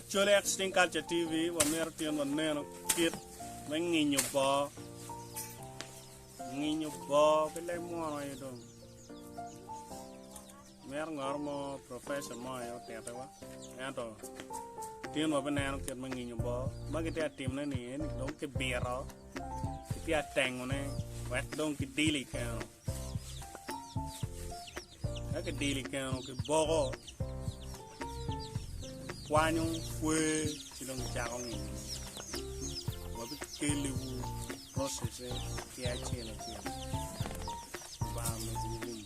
Acholi Extinct Culture TV wamito tin waneno kit me nginyo boo. Nginyo boo ki leb mwono aye dong. Mito ngoro mo professor mo aye otitiwa. Ento tin wabineno kit me nginyo boo ma gitye ka timone ni eni dong kibito kitye ka tengone wek dong kidil i keno. Ka kidilo i keno kiboko, kwanyo kwer ci dong kicako ngiyo. Wabikeliwu process-ce ki acel acel. Lubanga omeddiwu gum.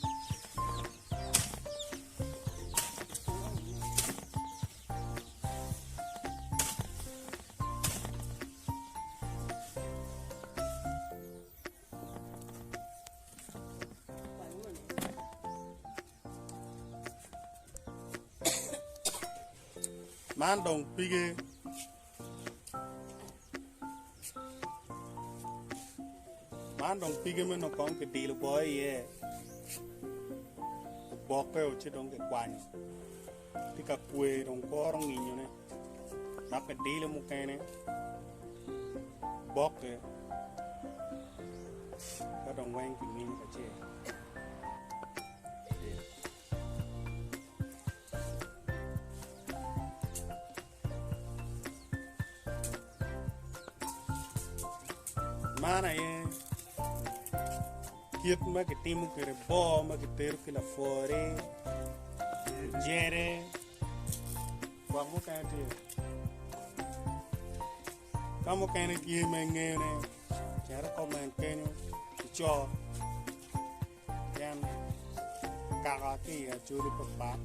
Man dong pige man dong pige me nongo kong kidilo boo iye obokke ci dong kikwanyo tye ka kwe dong koro nginyone dok kidilo mukene bokke ka dong weng kinginyo kacel. Man aye kit ma kitimo kwede boo ma kitero ki lapwori, ojere, gwok mukene tye. Ka mukene tye ma ingeyone, cit i comment kenyo ico pien kaka ki i Acholi papat.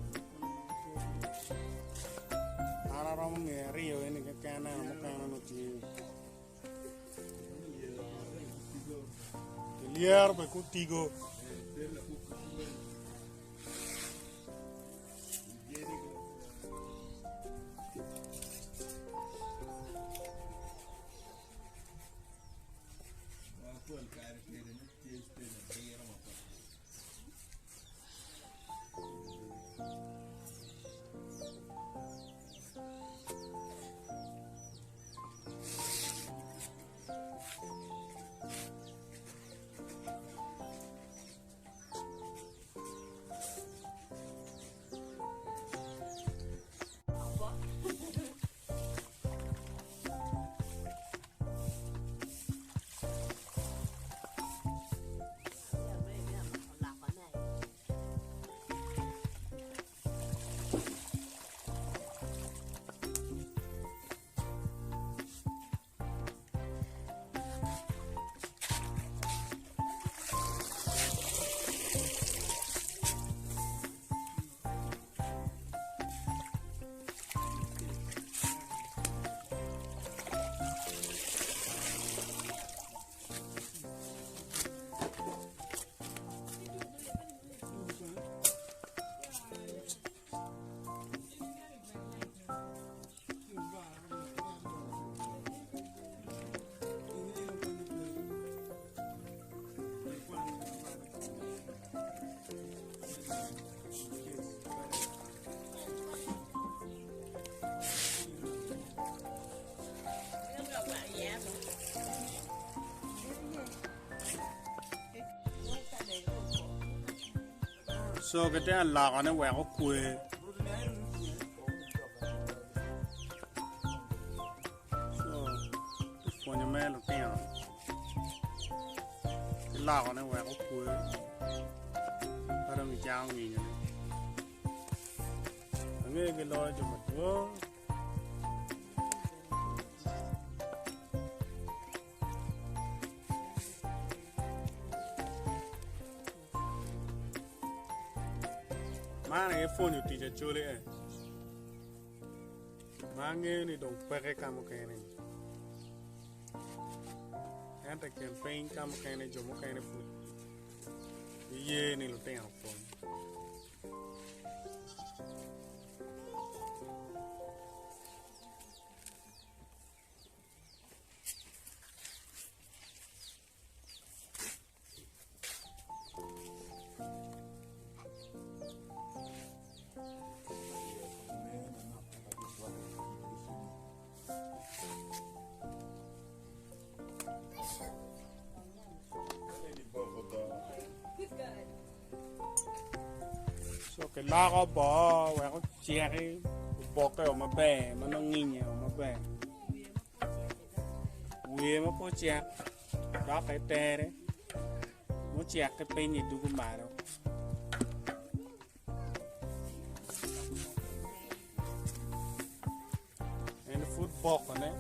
An aromo ngeyo aryo eni keken ento mukene nongo tye. Kilyero bene kutigo. Pol kare tedo ne tye tedo abiro mapat. Co gitye ka lokone wek okwe. Co pwonyo mere lutino ki lokone wek okwe ka dong icako ngiyone angeyo giloyo jo madwong. Man aye pwonyo tic Acholi eni ma angeyo ni dong peke ka mukene ento i kin piny ka mukene jo mukene pud giye ni lutino opwony. So kiloko boo wek oceki obokke o maber ma nongo nginye o maber. Wiye ma pe ocek dokke itere mucek ki piny-nyi dugo malo. En pud bokone.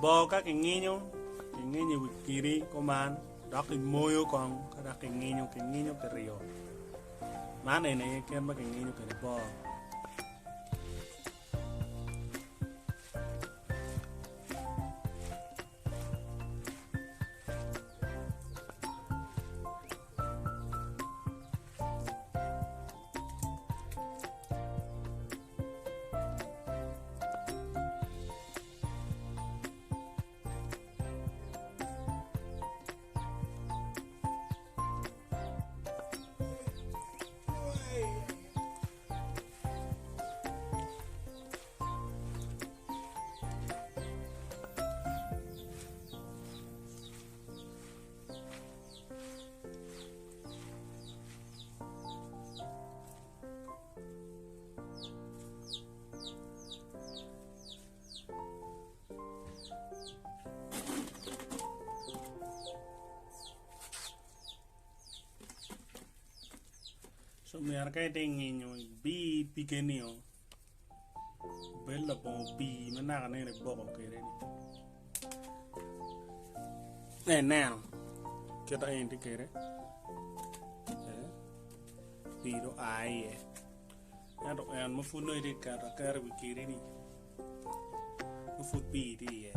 Boo ka kinginyo, kinginyo i wi kidi kuman dok kimoyo kong ka dok kinginyo kinginyo kiryo man eni aye kit ma kinginyo kwede boo. Co myero ka itye nginyo ibir pige nio obed labongo pii ma naka nene iboko kwede ni ka ineno kit ma en tye kwede pii dong oa iye ento en ma pud nongo itye ka keto aketa i wi kidi-ni nongo pud pii tye iye.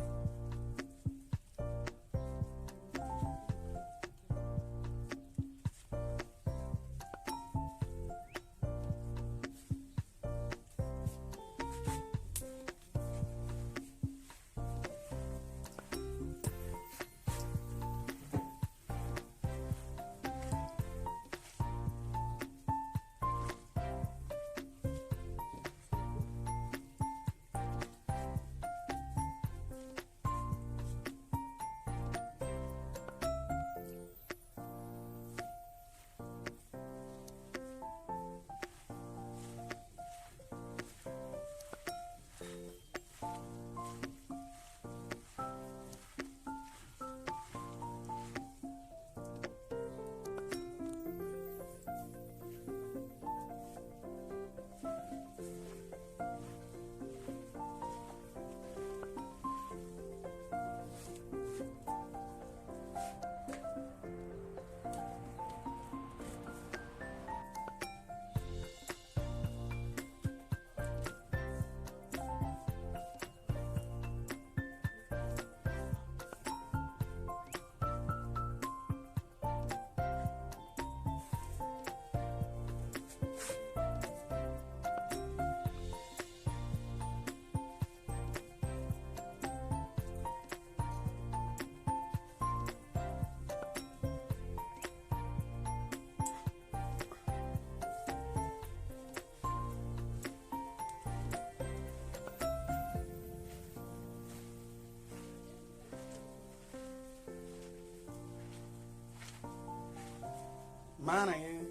Man aye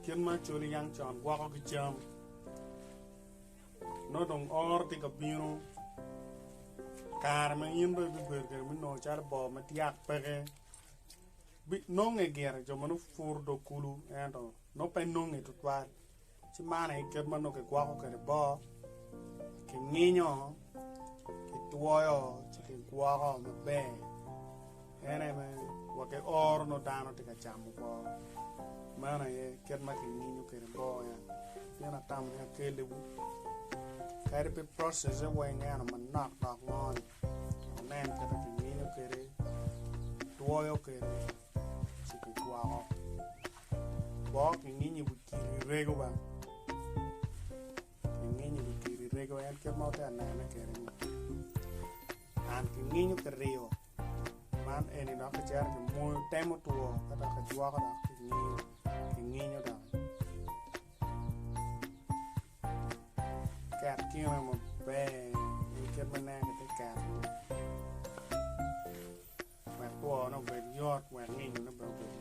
kit ma Acholi yang con gwoko ki cam nongo dong oro tye ka bino kare ma in dong ibibedo kwede me nongo calo boo ma tyak peke nonge gire jo ma nongo puro dog kulu ento nongo pe nonge tutwal. Ci man aye kit ma nongo kigwoko kwede boo, kinginyo, kitwoyo ci kigwoko maber. En aye ma wa ki oro nongo dano tye ka camo boo. Meno aye kit ma kinginyo kwede boo en. Pien atamo ni akelliwu kadi pe process-se weng ento manok dok ngo-ni wunen kit ma kinginyo kwede. Kitwoyo kwede ci kigwoko. Boo kinginyo i wi kidi rego ba. Kinginyo i wi kidi rego en kit ma wutye ka nene kwede ni. An kinginyo kiryo man eni dok kicito kimoyo temo two ka dok kijwoko dok kingiyo kinginyo dok ket kine maber kit ma nen kitye keto wek twone obed yot wek nginyone bene obed.